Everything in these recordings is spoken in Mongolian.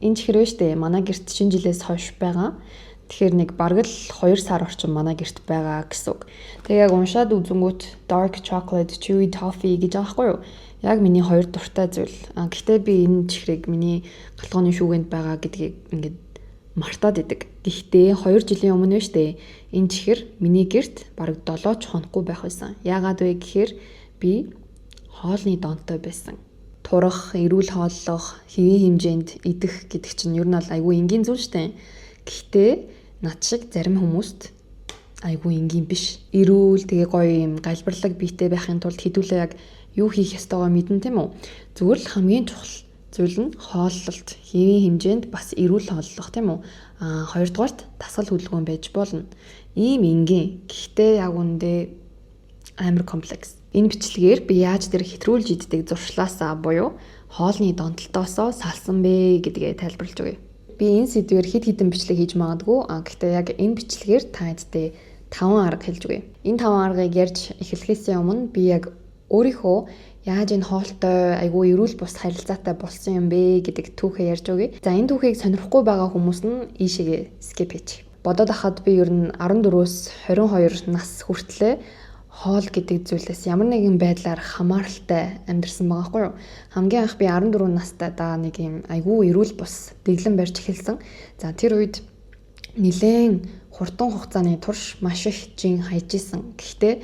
Энэ чихэр вэ штэ, манай гэрт шинэ жилээс хойш байгаа. Тэгэхээр нэг бараг л 2 сар орчим манай гэрт байгаа гэсэн үг. Тэгээ яг уншаад үзэнгүүт dark chocolate, chewy toffee гэж байгаа байхгүй юу? Яг миний хоёр дуртай зүйл. А гэхдээ би энэ чихрийг миний галгооны шүүгээнд байгаа гэдгийг ингээд мартаад идэг. Гэхдээ 2 жилийн өмнө нь штэ, энэ чихэр миний гэрт бараг 7 ч хонохгүй байх байсан. Яагаад вэ гэхээр би хоолны донтой байсан. Турах, эрүүл хооллох, хэвийн хэмжээнд идэх гэдэг чинь ер нь бол айгүй энгийн зүйл штэ. Гэхдээ над шиг зарим хүмүүст айгүй энгийн биш. Эрүүл, тэгээ гоё юм галбирлаг биетэй байхын тулд хэдүүлээ яг юу хийх ёстойгоо мэднэ, тийм үү? Зүгээр л хамгийн чухал зүйл нь хооллолт, хэвийн хэмжээнд бас эрүүл хооллох, тийм үү? А хоёрдугаарт дасгал хөдөлгөөн байж болно. Ийм энгийн. Гэхдээ яг үүндээ амар комплекс. Энэ бичлэгээр би яаж тэр хэтрүүлж иддэг зуршлаасаа буюу хоолны донтолтоосоо салсан бэ гэдгээ тайлбарлаж өгье. Би энэ сэдвээр хэд хэдэн бичлэг хийж магадгүй. А гэхдээ яг энэ бичлэгээр та хэдтэй 5 арга хэлж өгье. Энэ 5 аргыг ярьж эхлэхээс өмнө би яг өөрийнхөө яаж энэ хоолтой айгүй эрүүл бус харилцаатай болсон юм бэ гэдэг түүхээ ярьж өгье. За, энэ түүхийг сонирхгүй байгаа хүмүүс нь ийшээгээ skip хийчих. Бодоод ахад би ер нь 14-өөс 22 нас хүртлээр хоол гэдэг зүйлээс ямар нэгэн байдлаар хамааралтай амьдарсан байгаа байхгүй юу. Хамгийн анх би 14 настай да нэг юм айгүй эрүүл бус дэглэм барьж эхэлсэн. За, тэр үед нэлээн хурдан хугацааны турш маш их жин хаяж исэн. Гэхдээ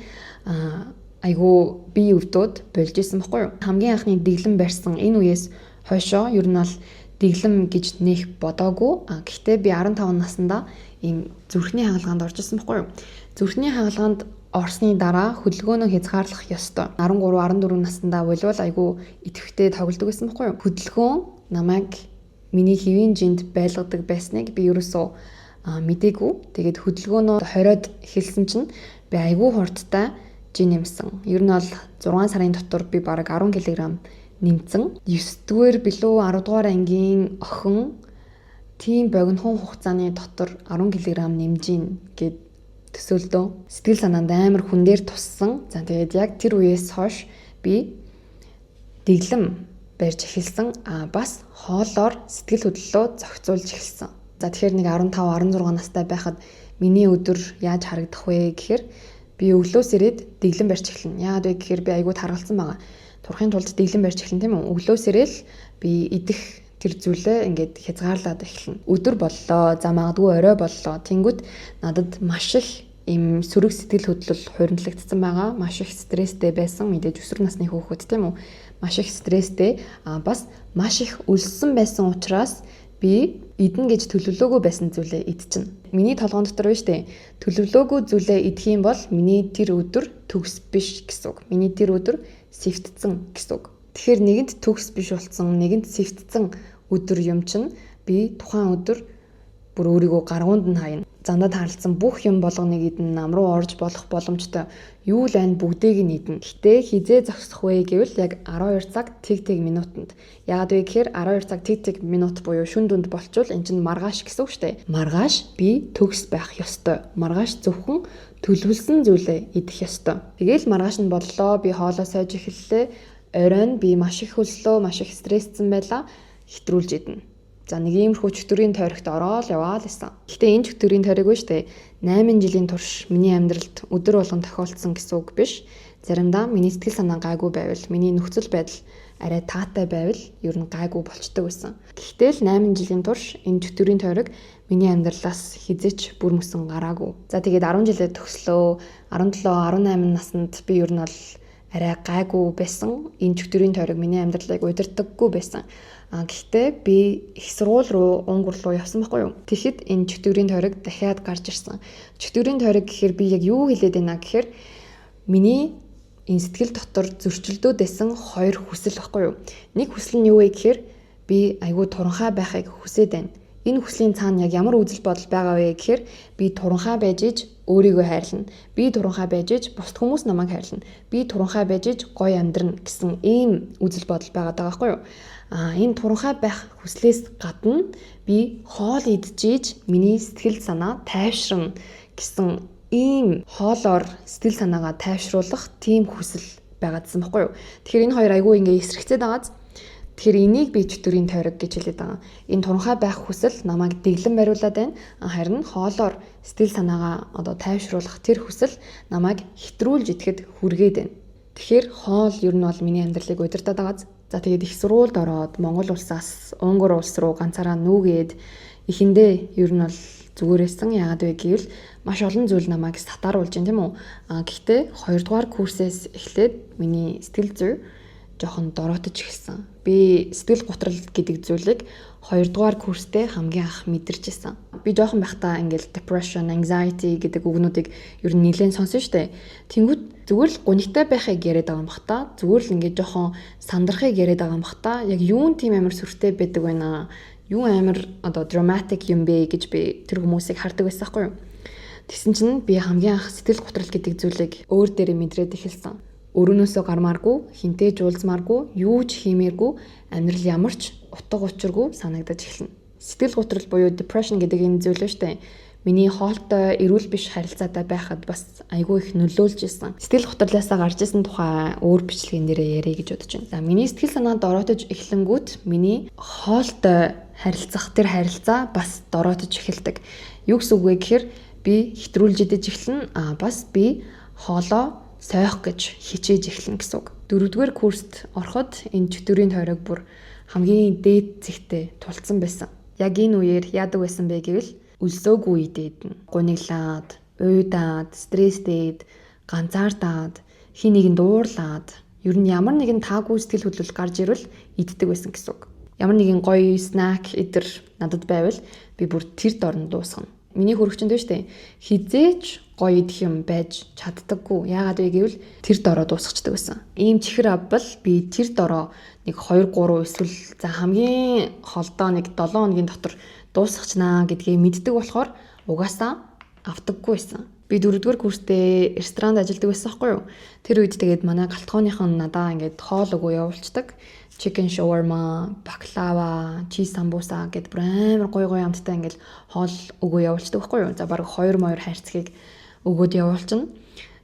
айгүй бие өвдөөд болж исэн байхгүй юу. Хамгийн анхны дэглэм барьсан энэ үеэс хойшоо ер нь бол дэглэм гэж нэх бодоогүй. А гэхдээ би 15 наснда ийм зүрхний хагалгаанд орж исэн байхгүй юу. Зүрхний хагалгаанд орсны дараа хөдөлгөөнөө хязгаарлах ёстой. 13, 14 наснда болвол айгүй идэвхтэй тоглодог байсан байхгүй юу. Хөдөлгөөн намайг миний хэвийн жинд байлгадаг байсныг би ерөөсөө мдээгүй. Тэгээд хөдөлгөөнөө хориод эхэлсэн чинь би айгүй хурдтай жин нэмсэн. Ер нь бол 6 сарын дотор би бараг 10 кг нэмсэн. 9 дугаар билүү 10 дугаар ангийн охин тийм богинохон хугацааны дотор 10 кг нэмж гин гэд төсөөлдөө. Сэтгэл санаанд амар хүн дээр туссан. За, тэгээд яг тэр үеэс хойш би дэглэм барьж эхэлсэн. А бас хоолоор сэтгэл хөдлөлөө зохицуулж эхэлсэн. За, тэгэхээр нэг 15, 16 настай байхад миний өдөр яаж харагдах вэ гэхээр би өглөөс ирээд дэглэм барьж эхэлнэ. Яагаад вэ гэхээр би айгүй таргалсан байгаа. Турахын тулд дэглэм барьж эхэлнэ, тийм үү? Өглөөс ирээл би идэх тэр зүйлээ ингээд хязгаарлаад эхэлнэ. Өдөр боллоо. За, магадгүй орой боллоо. Тэнгүүт надад маш их ийм сөрөг сэтгэл хөдлөл хуримтлагдсан байгаа. Маш их стресстэй байсан. Мэдээж өсвөр насны хүүхэд, тийм үү? Маш их стресстэй. А бас маш их өлссөн байсан учраас би идэнэ гэж төлөвлөөгүй байсан зүйлээ идчихнэ. Миний толгоон дотор байна штэ. Төлөвлөөгүй зүйлээ идэх юм бол миний тэр өдөр төгс биш гэсэн үг. Миний тэр өдөр сэвтцэн гэсэн үг. Тэгэхээр нэгэнт төгс биш болсон, нэгэнт сэвтцэн өдөр юм чинь би тухайн өдөр бүр өөрийгөө гаргуунд нь хаяна. Зандаа таарлцсан бүх юм болгоныг идэн, нам руу орж болох боломжтой юу л айн бүгдийг нь идэнэ. Гэтэ хизээ зогсох вэ гэвэл яг 12 цаг тэг тэг минутанд. Яагаад вэ гэхээр 12 цаг тэг тэг минут буюу шүн дүнд болчвол эн чинь маргааш гэсэн үг шүү дээ. Маргааш би төгс байх ёстой. Маргааш зөвхөн төлөвлөсөн зүйлээ идэх ёстой. Тэгээл маргааш нь боллоо. Би хоолоо сойж эхэллээ. Оройн би маш их хөлслөө, маш их стрессцэн байлаа. Хэтрүүлж идэнэ. За, нэг иймэрхүү чөтгөрийн тойрогт ороод яваал исэн. Гэхдээ энэ чөтгөрийн тойрог биш үү? 8 жилийн турш миний амьдралд өдөр болгон тохиолдсон гэсэн үг биш. Заримдаа миний сэтгэл санаа гайгүй байвал, миний нөхцөл байдал арай таатай байвал ер нь гайгүй болчдөг байсан. Гэхдээ л 8 жилийн турш энэ чөтгөрийн тойрог миний амьдралаас хизээч бүр мөсөн гараагүй. За, тэгээд 10 жилээ төгслөө. 17, 18 наснд би ер нь бол арай гайгүй байсан. Энэ чөтгөрийн тойрог миний амьдралыг удирдаггүй байсан. А гэхдээ би их сургууль руу Унгар руу явсан байхгүй юу? Тэгэхэд энэ чөтгөрийн тойрог дахиад гарч ирсэн. Чөтгөрийн тойрог гэхээр би яг юу хэлээд байна гэхээр миний энэ сэтгэл дотор зөрчилдөөд байсан хоёр хүсэл байхгүй юу? Нэг хүсэл нь юу вэ гэхээр би айгүй туранхай байхыг хүсээд байна. Энэ хүслийн цаана яг ямар үзэл бодол байгаа вэ гэхээр би туранхай байж иж өөрийгөө хайрлана. Би туранхай байж иж бусд хүмүүс намайг хайрлана. Би туранхай байж иж гоё амьдрна гэсэн ийм үзэл бодол байгаа даа байхгүй юу? А энэ туранхай байх хүслээс гадна би хоол идчихийж миний сэтгэл санаа тайвширна гэсэн ийм хоолоор сэтгэл санаагаа тайвшруулах тийм хүсэл байгаадсан байхгүй юу? Тэгэхээр энэ хоёр айгүй ингээ эсрэгцээд байгааз. Тэгэхээр энийг би чөтгөрийн тойрог гэж хэлээд байгаа. Энэ туранхай байх хүсэл намайг дэглэм бариулаад байна. Харин хоолоор сэтгэл санаагаа одоо тайвшруулах тэр хүсэл намайг хэтрүүлж идэхэд хүргээд байна. Тэгэхээр хоол ер нь бол миний амьдралыг удирдах байгаа. За, тэгээд их сургуульд ороод Монгол улсаас Унгар улс руу ганцаараа нүүгээд эхэндээ ер нь бол зүгээр байсан. Яагаад вэ гэвэл маш олон зүйл намайг сатааруулж байна, тийм үү? А гэхдээ хоёрдугаар курсээс эхлээд миний сэтгэл зүй жоохон дороотож эхэлсэн. Би сэтгэл гутрал гэдэг зүйлийг хоёрдугаар курстэй хамгийн анх мэдэрч ирсэн. Би жоохон байхдаа ингээл depression, anxiety гэдэг үгнүүдийг ер нь нэлээд сонсон шүү дээ. Тэнгүүд зүгээр л гунигтай байхыг яриад байгаа юм бах та. Зүгээр л ингээд жоохон сандрахыг яриад байгаа юм бах та. Яг юун тийм амар сүртэй байдаг байна. Юу амар одоо dramatic юм бэ гэж би тэр хүмүүсийг хардаг байсан байхгүй юу? Тэгсэн чинь би хамгийн анх сэтгэл гутрал гэдэг зүйлийг өөр дээрээ мэдрээд эхэлсэн. Өрөөнөөсөө гармааргүй, хэнтэй ч уулзмааргүй, юу ч хиймээргүй, амьдрал ямар ч утга учиргүй санагдаж эхэлнэ. Сэтгэл гутрал буюу depression гэдэг энэ зүйл нь штэ. Миний хоолтой эрүүл биш харилцаатай байхад бас айгүй их нөлөөлж исэн. Сэтгэл гутралаасаа гарч исэн тухай өөр бичлэгэн дээрээ ярих гэж бодож байна. За, миний сэтгэл санаа дороотож эхлэнгүүт миний хоолтой харилцах тэр харилцаа бас дороотож эхэлдэг. Юу гэсэн үг вэ гэхээр би хэтрүүлж идэж эхэлнэ. А бас би хоолоо сойх гэж хичээж эхэлнэ гэсэн үг. Дөрөвдүгээр курст ороход энэ чөтгөрийн тойрог бүр хамгийн дээд зэгтээ тулцсан байсан. Яг энэ үеэр яадаг байсан бэ гэвэл өлсөөгүй идээд, гуниглаад, уйдаад, стрессдээд, ганцаардаад, хэн нэгэнд уурлаад, ер нь ямар нэгэн таагүй сэтгэл хөдлөл гарч ирвэл иддэг байсан гэсэн үг. Ямар нэгэн гоё snack эдэр надад байвал би бүр тэр дорн дуусгана. Миний хөрөгчөнд шүү дээ. Хэзээ ч гоё идэх юм байж чаддаггүй. Яагаад вэ гэвэл тэр дороо дуусгачдаг байсан. Ийм чихэр авбал би тэр дороо нэг 2 3 эсвэл за хамгийн холдоо нэг 7 хоногийн дотор дуусгачнаа гэдгийг мэддэг болохоор угаасаа авдаггүй байсан. Би дөрөвдүгээр курстэй ресторанд ажилладаг байсан байхгүй юу? Тэр үед тэгээд манай гал тогооных нь надаа ингээд хоол өгөө явуулцдаг. Chicken shawarma, baklava, cheese sambusa гэд бүр амар гоё гоё амттай ингээд хоол өгөө явуулцдаг байхгүй юу? За, бараг 2 моёр хайрцгийг өгөөд явуулчихна.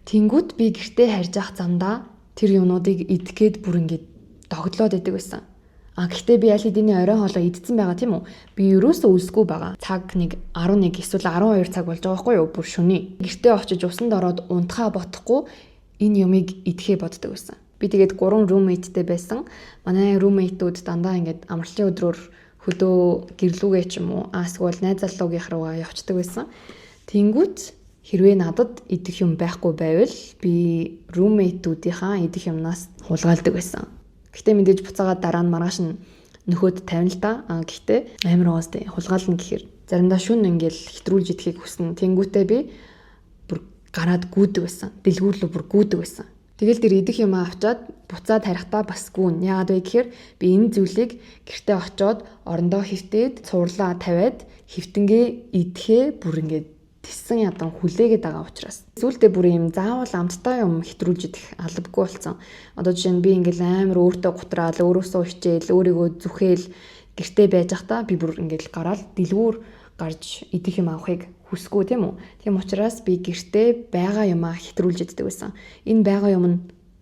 Тэнгүүд би гэртээ харж явах замдаа тэр юмнуудыг идэх гээд бүр ингээд догдлоод идэг байсан. А гэхдээ би аль хэдийн орой хоолоо идсэн байгаа, тийм үү? Би ерөөсөө өлсгүй байгаа. Цаг нэг 11 эсвэл 12 цаг болж байгаа байхгүй юу? Бүр шөнийн. Гэртээ очиж усанд ороод унтахаа бодохгүй энэ юмыг идэхээ боддог байсан. Би тэгээд гурван roommate-тэй байсан. Манай roommate-үүд дандаа ингээд амралтын өдрөөр хөдөө гэрлүүгээ ч юм уу, эсвэл найз залуугийнх руугаа явцдаг байсан. Тэнгүүт хэрвээ надад идэх юм байхгүй байвал би roommate-үүдийнхаа идэх юмнаас хулгайлдаг байсан. Гэхдээ мэдээж буцаагаад дараа нь маргааш нь нөхөд тавина л да. А гэхдээ амар угаас тэ хулгайлна гэхээр заримдаа шүн ингээл хэтрүүлж идэхийг хүснэ. Тэнгүүтээ би бүр гараад гүйдэг байсан. Дэлгүүр лүү бүр гүйдэг байсан. Тэгэл тэр идэх юм авчаад буцаад харихтаа бас гүн. Яагаад вэ гэхээр би энэ зүйлийг гэртээ очиод орондоо хэвтээд цуурлаа тавиад хэвтэнгээ идэхээ бүр ингээд тэссэн ядан хүлээгээд байгаа учраас. Сүүлдээ бүр юм заавал амттай юм хэтрүүлж идэх албагүй болсон. Одоо жишээ нь би ингээл амар өөртөө гутраал, өөрөөсөө хичээл, өөрийгөө зүхээл гэртээ байж байхдаа би бүр ингээл гараал дэлгүүр гарч идэх юм авахыг хүсэхгүй, тийм үү? Тийм учраас би гэртээ байгаа юмаа хэтрүүлж иддэг байсан. Энэ байгаа юм нь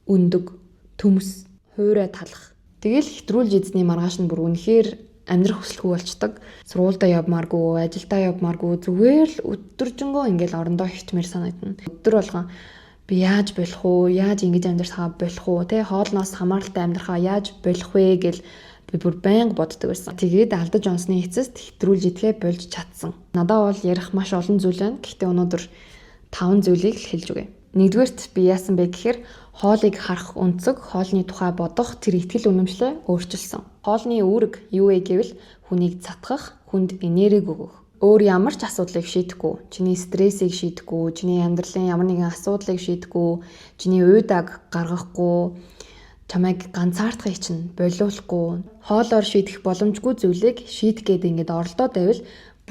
өндөг, төмс, хуурай талах. Тэгэл хэтрүүлж идсний маргааш нь бүр үнэхээр амьдрах хүсэлгүй болчдөг. Сургуульдаа явмааргүй, ажилдаа явмааргүй, зүгээр л өдөржингөө ингээл орондоо хэвтмээр санагдана. Өдөр болгон би яаж болох уу? Яаж ингэж амьдрахаа болох уу? Тэ, хоолноос хамааралтай амьдрахаа яаж болох вэ гэл би бүр байнга боддог байсан. Тэгээд алдаж онсны эцэст хэтрүүлж идэхээ болж чадсан. Надад бол ярих маш олон зүйл байна. Гэхдээ өнөөдөр таван зүйлийг л хэлж өгье. Нэгдүгээрт би яасан бэ гэхээр хоолыг харах өнцөг, хоолны тухай бодох тэр итгэл үнэмшлээ өөрчилсөн. Хоолны үүрэг юу вэ гэвэл хүнийг цатгах, хүнд энерги өгөх. Өөр ямар ч асуудлыг шийдэхгүй, чиний стрессийг шийдэхгүй, чиний амьдралын ямар нэгэн асуудлыг шийдэхгүй, чиний уйдааг гаргахгүй, чамайг ганцаардахыг чинь болиулахгүй, хоолоор шийдэх боломжгүй зүйлийг шийдэх гээд ингээд оролдоод байвал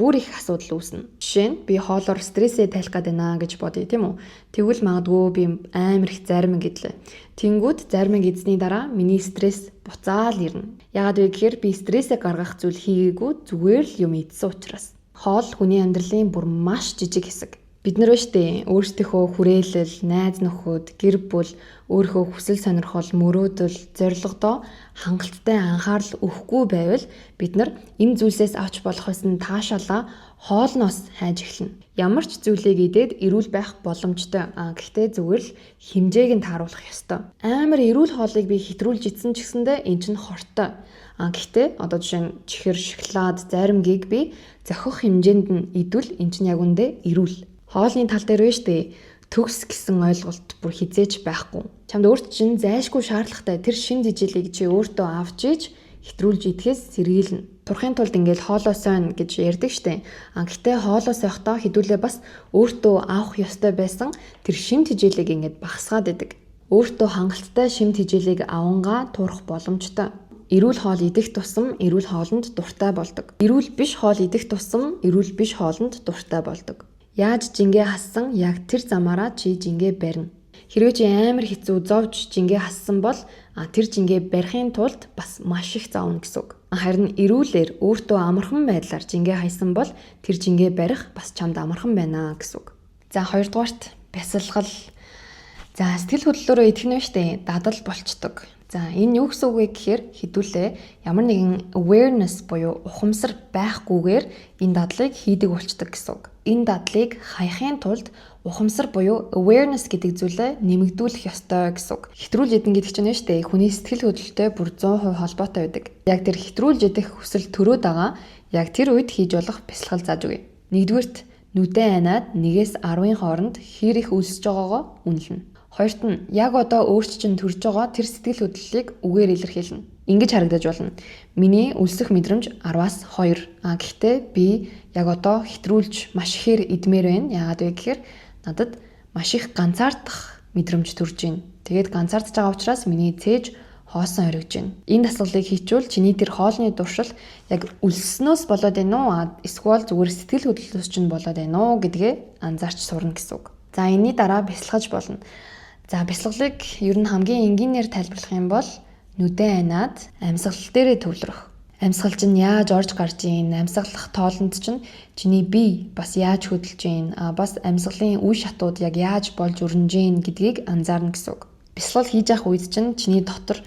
бүр их асуудал үүснэ. Жишээ нь би хоолоор стрессээ тайлах гээд байна гэж бодъё, тийм үү? Тэгвэл магадгүй би амар их зармиг идлээ. Тэнгүүд зармиг идсэний дараа миний стресс буцаал ирнэ. Яагаад вэ гэхээр би стрессээ гаргах зүйл хийгээгүй, зүгээр л юм идсэн учраас. Хоол хүний амьдралын бүр маш жижиг хэсэг. Бид нар ба штэ өөрсдийнхөө хүрээлэл, найз нөхөд, гэр бүл, өөрийнхөө хүсэл сонирхол, мөрөөдөл, зорилгодоо хангалттай анхаарал өгөхгүй байвал бид нар энэ зүйлсээс авч болох байсан таашаалаа хоолноос хайж эхэлнэ. Ямар ч зүйлийг идээд эрүүл байх боломжтой. Гэхдээ зүгээр л хэмжээг нь тааруулах ёстой. Амар эрүүл хоолыг би хэтрүүлж идсэн ч гэсэндээ эн чинь хортой. Гэхдээ одоо жишээ нь чихэр, шоколад, заримгийг би зохих хэмжээнд нь идвэл эн чинь яг үндэ эрүүл. Хоолны тал дээр байна штэ төгс гэсэн ойлголт бүр хизээч байхгүй. Чамд өөрт чинь зайлшгүй шаардлагатай тэр шим тэжээлийг чи өөртөө авч иж хэтрүүлж идэхээс сэргийлнэ. Турахын тулд ингээл хоолоо сойно гэж ярьдаг штэ. Гэхдээ хоолоо сойхдоо хэдүүлээ бас өөртөө авах ёстой байсан тэр шим тэжээлийг ингээд багасгаад идэг. Өөртөө хангалттай шим тэжээлийг авангаа турах боломжтой. Эрүүл хоол идэх тусам эрүүл хоолнд дуртай болдог. Эрүүл биш хоол идэх тусам эрүүл биш хоолнд дуртай болдог. Яаж жингээ хассан яг тэр замаараа чи жингээ барина. Хэрвээ чи амар хэцүү зовж жингээ хассан бол тэр жингээ барихын тулд бас маш их зовно гэсэн үг. Харин эрүүлэр өөртөө амархан байдлаар жингээ хайсан бол тэр жингээ барих бас чамд амархан байна гэсэн үг. За хоёрдугаарт бясалгал. За сэтгэл хөдлөлөөрөө идэх нь штэ дадал болчдөг. За энэ юу гэсэн үг вэ гэхээр хэдүүлээ ямар нэгэн awareness буюу ухамсар байхгүйгээр энэ дадлыг хийдэг болчдөг гэсэн үг. Энэ дадлыг хаяхын тулд ухамсар буюу awareness гэдэг зүйлээ нэмэгдүүлэх ёстой гэсэн үг. Хэтрүүлж идэн гэдэг чинь нь шүү дээ. Хүний сэтгэл хөдлөлтөй бүр 100% холбоотой байдаг. Яг тэр хэтрүүлж идэх хүсэл төрөөд байгаа яг тэр үед хийж болох бясалгал зааж өгье. Нэгдүгээрт нүдээ айнаад 1-ээс 10-ын хооронд хэр их өлсөж байгаагаа үнэлнэ. Хоёрт нь яг одоо өөрт чинь төрж байгаа тэр сэтгэл хөдлөлийг үгээр илэрхийлнэ. Ингэж харагдаж болно. Миний өлсөх мэдрэмж 10-аас 2. Гэхдээ би яг одоо хэтрүүлж маш ихээр идмээр байна. Яагаад вэ гэхээр надад маш их ганцаардах мэдрэмж төрж байна. Тэгээд ганцаардж байгаа учраас миний цээж хоосон хоригдож байна. Энэ дасгалыг хийчихвэл чиний тэр хоолны дуршил яг өлснөөс болоод байна уу? Эсвэл зүгээр сэтгэл хөдлөлөөс чинь болоод байна уу гэдгээ анзаарч сурна гэсэн үг. За энэний дараа бясалгаж болно. За бясалгалыг ер нь хамгийн энгийнээр тайлбарлах юм бол нүдээ айнаад амьсгал дээрээ төвлөрөх. Амьсгал чинь яаж орж гарч ийн, амьсгалах тоолонд чинь чиний бие бас яаж хөдөлж ийн, бас амьсгалын үе шатууд яг яаж болж өрнөж ийн гэдгийг анзаарна гэсэн үг. Бясалгал хийж явах үед чинь чиний дотор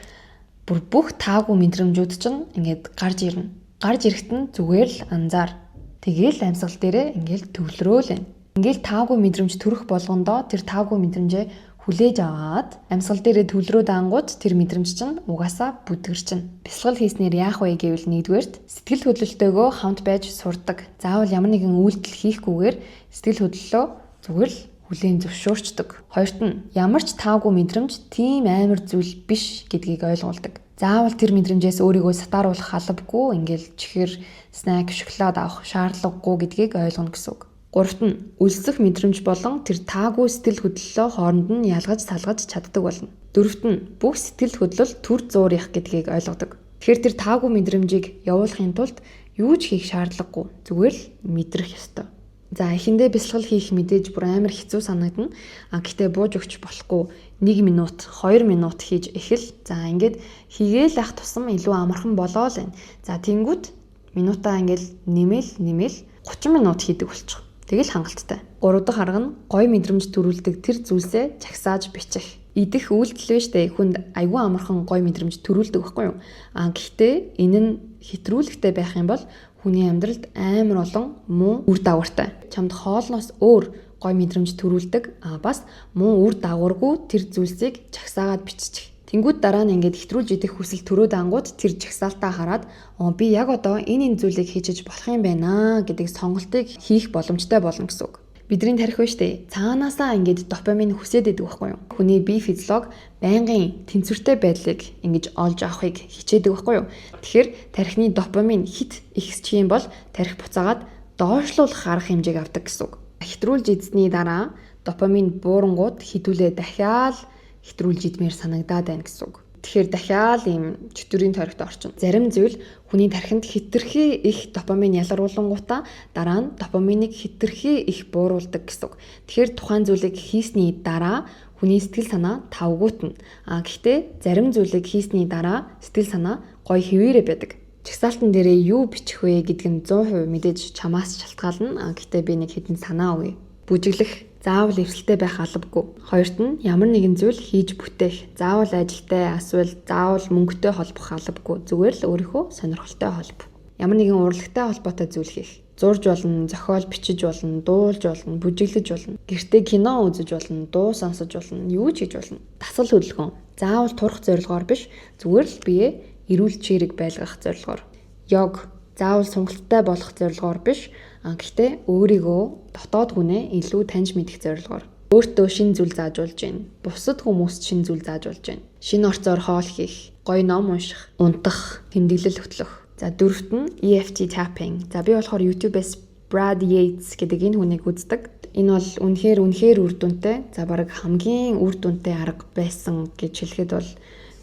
бүр бүх таагүй мэдрэмжүүд чинь ингээд гарч ирнэ. Гарч ирэхэд нь зүгээр л анзаар. Тэгээл амьсгал дээрээ ингээл төвлөрөөл байна. Ингээл таагүй мэдрэмж төрөх болгондоо тэр таагүй мэдрэмжээ хүлээж аваад амьсгал дээрээ төвлөрөөд ангууд тэр мэдрэмж чинь угаасаа бүдгэрчин. Бясалгал хийснээр яах вэ гэвэл нэгдүгээрт сэтгэл хөдлөлтөөгөө хамт байж сурдаг. Заавал ямар нэгэн үйлдэл хийхгүйгээр сэтгэл хөдлөлөө зүгээр л хүлээн зөвшөөрчдөг. Хоёрт нь ямар ч таагүй мэдрэмж тийм амар зүйл биш гэдгийг ойлгуулдаг. Заавал тэр мэдрэмжээс өөрийгөө сатааруулах албагүй, ингээл чихэр, снэк, шоколад авах шаардлагагүй гэдгийг ойлгоно гэсэн үг. Гуравт нь өлсөх мэдрэмж болон тэр таагүй сэтгэл хөдлөлөө хооронд нь ялгаж салгаж чаддаг болно. Дөрөвт нь бүх сэтгэл хөдлөл түр зуурих гэдгийг ойлгодог. Тэгэхээр тэр таагүй мэдрэмжийг явуулахын тулд юу ч хийх шаардлагагүй. Зүгээр л мэдрэх ёстой. За эхэндээ бясалгал хийх мэдээж бүр амар хэцүү санагдана. Гэхдээ бууж өгч болохгүй. 1 минут, 2 минут хийж эхэл. За ингээд хийгээл ах тусам илүү амархан болоо л байна. За тэнгүүт минутаа ингээл нэмэл нэмэл 30 минут хийдэг болчих. Тэгэл хангалттай. Гурав дахь арга нь гоё мэдрэмж төрүүлдэг тэр зүйлсээ жагсааж бичих. Идэх үйлдэл биш үү? Хүнд айгүй амархан гоё мэдрэмж төрүүлдэг байхгүй юу? Гэхдээ энэ нь хэтрүүлэгтэй байх юм бол хүний амьдралд амар олон муу үр дагавартай. Чамд хоолноос өөр гоё мэдрэмж төрүүлдэг. Бас муу үр дагаваргүй тэр зүйлсийг жагсаагаад биччих. Тэнгүүд дараа нь ингээд хэтрүүлж идэх хүсэл төрөөд ангууд тэр жагсаалтаа хараад би яг одоо энэ зүйлийг хийжиж болох юм байна гэдэг сонголтыг хийх боломжтой болно гэсэн үг. Бидний тарих байна штэ. Цаанаасаа ингээд допамин хүсээд идэг байхгүй юу? Хүний бие физиолог байнгын тэнцвэртэй байдлыг ингэж олж авахыг хичээдэг байхгүй юу? Тэгэхээр тархины допамин хит ихсчих юм бол тархи буцаагаад доошлуулах арга хэмжээг авдаг гэсэн үг. Хэтрүүлж идсэний дараа допамин буурангууд хідүүлээ дахиад хэтрүүлж идмээр санагдаад байна гэсэн үг. Тэгэхээр дахиад ийм чөтгөрийн тойрогт орчин. Зарим зүйл хүний тархинд хэтэрхий их допамин ялгаруулангуудаа дараа нь допаминыг хэтэрхий их бууруулдаг гэсэн үг. Тэгэхээр тухайн зүйлийг хийсний дараа хүний сэтгэл санаа тавгуутна. Гэхдээ зарим зүйлийг хийсний дараа сэтгэл санаа гоё хэвээрээ байдаг. Жагсаалтан дээрээ юу бичих вэ гэдг нь 100% мэдээж чамаас шалтгаална. Гэхдээ би нэг хэдэн санаа өгье. Бүжиглэх, заавал эвсэлтэй байх албагүй. Хоёрт нь ямар нэгэн зүйл хийж бүтээх, заавал ажилтай, эсвэл заавал мөнгөтэй холбох албагүй. Зүгээр л өөрийнхөө сонирхолтой холбо. Ямар нэгэн урлагтай холбоотой зүйл хийх. Зурж болно, зохиол бичиж болно, дуулж болно, бүжиглэж болно. Гэртээ кино үзэж болно, дуу сонсож болно, юу ч хийж болно. Дасгал хөдөлгөөн. Заавал турах зорилгоор биш, зүгээр л бие эрүүл чирэг байлгах зорилгоор. Йог. Заавал сонголттой болох зорилгоор биш, гэхдээ өөрийгөө дотоод хүнээ илүү таньж мэдэх зорилгоор. Өөртөө шинэ зүйл заажуулж байна. Бусад хүмүүст шинэ зүйл заажуулж байна. Шинэ орцоор хоол хийх, гоё ном унших, унтах, тэмдэглэл хөтлөх. За, дөрөвт нь EFT tapping. За, би болохоор YouTube-ээс Brad Yates гэдэг энэ хүнийг үздэг. Энэ бол үнэхээр үнэхээр үр дүнтэй. За, бараг хамгийн үр дүнтэй арга байсан гэж хэлэхэд бол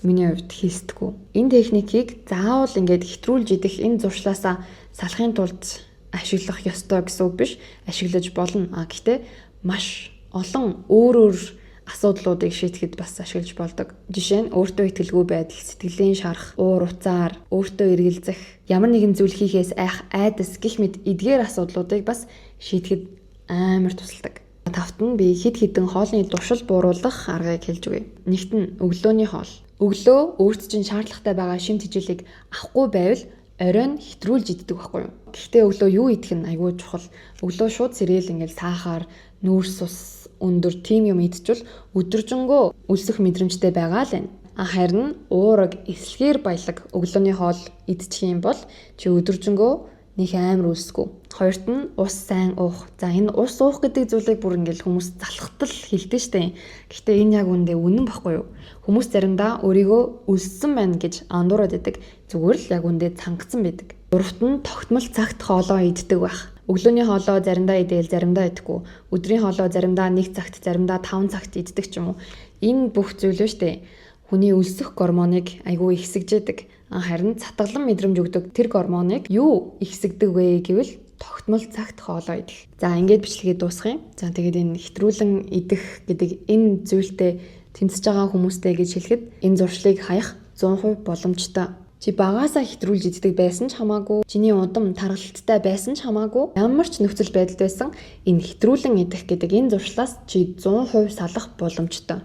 миний хувьд хийсдэггүй. Энэ техникийг заавал ингээд хэтрүүлж идэх энэ зуршлаасаа салахын тулд ашиглах ёстой гэсэн үг биш. Ашиглаж болно. А гэхдээ маш олон өөр өөр асуудлуудыг шийдэхэд бас ашиглаж болдог. Жишээ нь өөртөө итгэлгүй байдал, сэтгэлийн шарах, уур уцаар, өөртөө эргэлзэх, ямар нэгэн зүйл хийхээс айх, айдас гэх мэт эдгээр асуудлуудыг бас шийдэхэд амар тусалдаг. Тавт нь би хэд хэдэн хоолны туршил бууруулах аргыг хэлж өгье. Нэгт нь өглөөний хоол. Өглөө өөрт чинь шаардлагатай байгаа шим тэжээлийг авахгүй байвал оройн хэтрүүлж иддэг байхгүй юу? Гэхдээ өглөө юу идэх нь айгүй чухал. Өглөө шууд cereal, ингээл сахар, нүүрс ус өндөр тийм юм идчихвэл өдөржингөө өлсөх мэдрэмжтэй байгаа л байна. А харин уураг, эслэгээр баялаг өглөөний хоол идчих юм бол чи өдөржингөө нэг амар өлсгөө. Хоёрт нь ус сайн уух. За, энэ ус уух гэдэг зүйлийг бүр ингээл хүмүүс залхтал хэлдэг штэ. Гэхдээ энэ яг үүндээ үнэн баггүй юу? Хүмүүс заримдаа өөрийгөө өлссөн байна гэж андуураад идэг. Зүгээр л яг үүндээ цангацсан байдаг. Гуравт нь тогтмол цагт хоолоо иддэг байх. Өглөөний хоолоо заримдаа идээл, заримдаа идэхгүй. Өдрийн хоолоо заримдаа 1 цагт, заримдаа 5 цагт иддэг ч юм уу. Энэ бүх зүйл нь штэ хүний өлсөх гормоныг айгүй ихсгэжээдэг. Харин цатгалан мэдрэмж өгдөг тэр гормоныг юу ихсгдэг вэ гэвэл тогтмол цагт хоолоо идэх. За, ингээд бичлэгээ дуусгая. За, тэгээд энэ хэтрүүлэн идэх гэдэг энэ зүйлтэй тэмцэж байгаа хүмүүстэй гэж хэлэхэд энэ зуршлыг хаях 100% боломжтой. Чи багаасаа хэтрүүлж иддэг байсан ч хамаагүй, чиний удам тархалттай байсан ч хамаагүй, ямар ч нөхцөл байдалд байсан энэ хэтрүүлэн идэх гэдэг энэ зуршлаас чи 100% салах боломжтой.